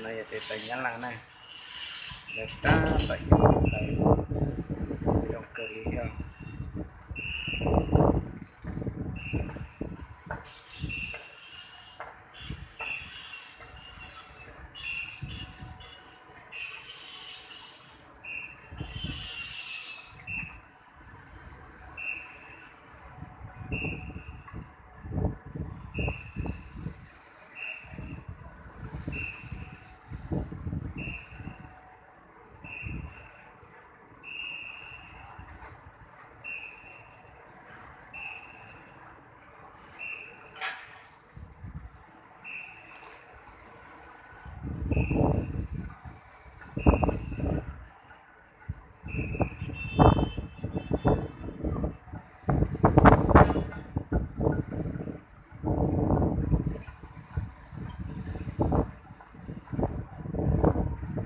Yog tes taws Nyab Laj na, lawv tab tom xyaum tes taws zoo kawg li thiab.